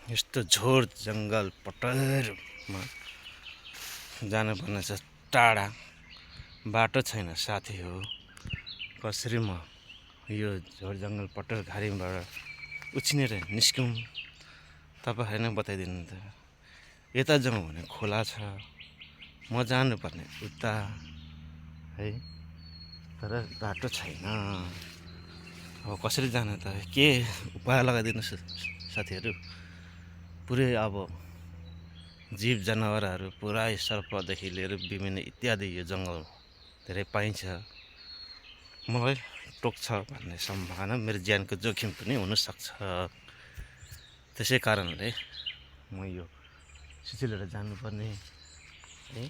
यस्तो झोर जङ्गल पटरमा जानुपर्ने छ टाढा, बाटो छैन साथी हो। कसरी म यो झोर जङ्गल पटर घारीबाट उछिनेर निस्कौँ तपाईँहरू नै बताइदिनु त। यता जाउँ भने खोला छ, म जानुपर्ने उता है, तर बाटो छैन। अब कसरी जाने त, के उपाय लगाइदिनुहोस् साथीहरू। पुरै अब जीव जनावरहरू पुरै सर्पदेखि लिएर विभिन्न इत्यादि यो जङ्गल धेरै पाइन्छ। मलाई टोक्छ भन्ने सम्भावना, मेरो ज्यानको जोखिम पनि हुनसक्छ। त्यसै कारणले म यो सिसिलेर जानुपर्ने है,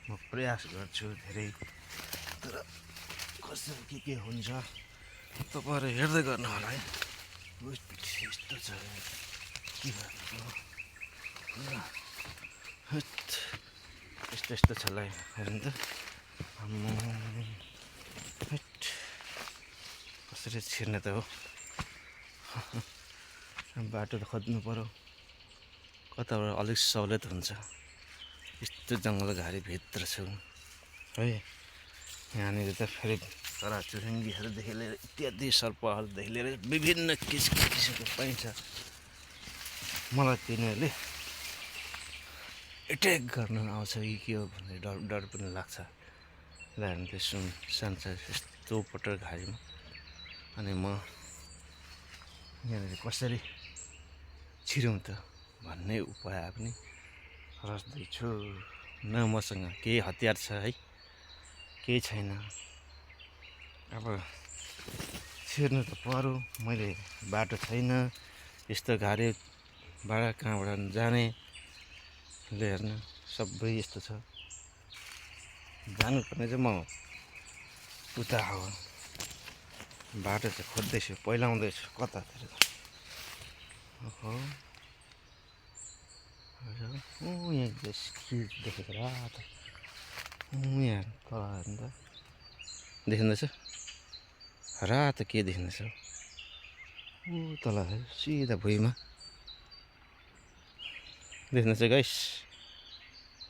म प्रयास गर्छु धेरै। तर कसरी के हुन्छ तपाईँहरू हेर्दै गर्नु होला है। यस्तो छ के गर्नु, यस्तो यस्तो छ ल हेर्नु त। कसरी छिर्ने त हो, बाटो त खोज्नु पर्यो, कताबाट अलिक सहुलियत हुन्छ। यस्तो जङ्गल घारीभित्र छु है। यहाँनिर त फेरि चराचुरुङ्गीहरूदेखि लिएर इत्यादि सर्पहरूदेखि लिएर विभिन्न किसिमको पाइन्छ। मलाई तिनीहरूले एट्याक गर्न आउँछ कि के हो भन्ने डर पनि लाग्छ। र हामी त्यो सुनसान छ यस्तो पटर घारीमा, अनि म यहाँनिर कसरी छिरौँ त भन्ने उपाय पनि रच्दैछु। न मसँग केही हतियार छ है, केही छैन। अब छिर्नु त पर्यो, मैले बाटो छैन, यस्तो घारीबाट कहाँबाट जाने ले हेर्नु, सबै यस्तो छ। जानुपर्ने चाहिँ म उता हो, बाटो चाहिँ खोज्दैछु, पहिलाउँदैछु कतातिर। ओहो यहाँ देखेको रातो, यहाँ तल हेर्नु त, देखिँदैछ रातो के देखिँदैछ तल सिधा भुइँमा देखिँदैछ गाइस,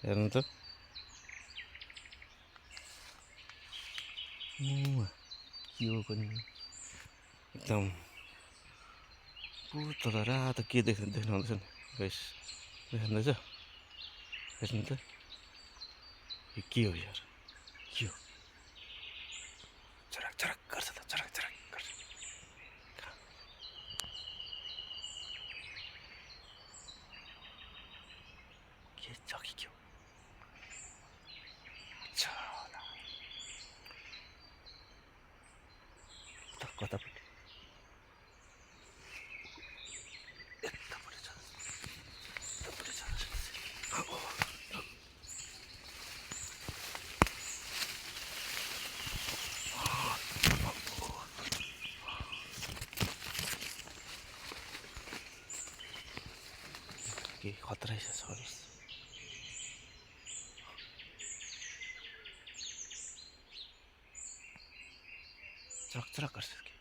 हेर्नु त। के हो पनि एकदम तल रातो के देख्नुहुँदैछ नि गाइस, देखिँदैछ, हेर्नु त। यो के हो यार, के हो, चरक चरक गर्छ त, चरक चरक गर्छ। के छ कि के हो, अच्छा कतापट्टि यतापट्टि छ, यतापट्टि छ। के खतरै छ सरी, चरक चरक गर्छ कि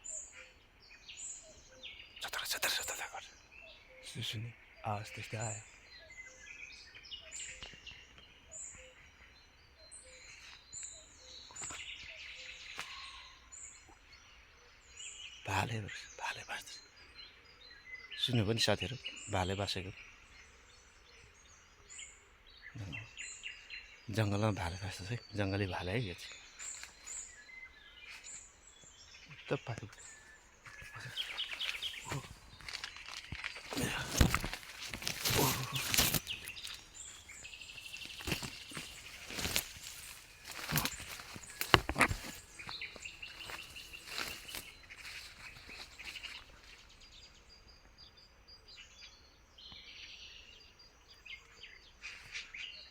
चतर चतर चतर गर्छ। सुने आवाज त्यस्तै आयो। भाले बाँच्दैछ, सुन्यो पनि साथीहरू, भाले बाँसेको जङ्गलमा भाले बाँच्दैछ है, जङ्गली भाले है यो चाहिँ।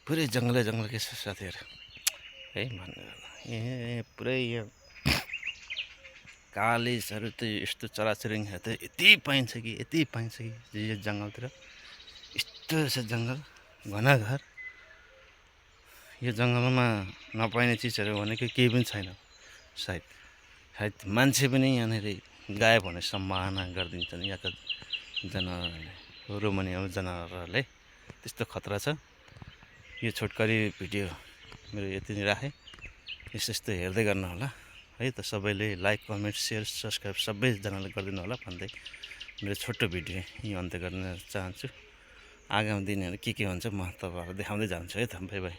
पुरै जङ्गल के छ साथीहरू है, भन्नु पुरै यो कालिजहरू त यस्तो चराचुरुङ्गीहरू त यति पाइन्छ कि यो जङ्गलतिर। यस्तो छ जङ्गल घनाघर, यो जङ्गलमा नपाइने चिजहरू भनेको केही पनि छैन। सायद मान्छे पनि यहाँनिर गायब हुने सम्भावना गरिदिन्छन् यहाँका जनावरहरूले। रोमनियामा जनावरहरूले त्यस्तो खतरा छ। यो छोटकरी भिडियो मेरो यति नै राखेँ। यस्तो हेर्दै गर्नु होला है त। सबैले लाइक कमेन्ट सेयर सब्सक्राइब सबैजनाले गरिदिनु होला भन्दै मेरो छोटो भिडियो यहीँ अन्त्य गर्न चाहन्छु। आगामी दिनहरू के हुन्छ म तपाईँहरूलाई देखाउँदै जान्छु है त। By by.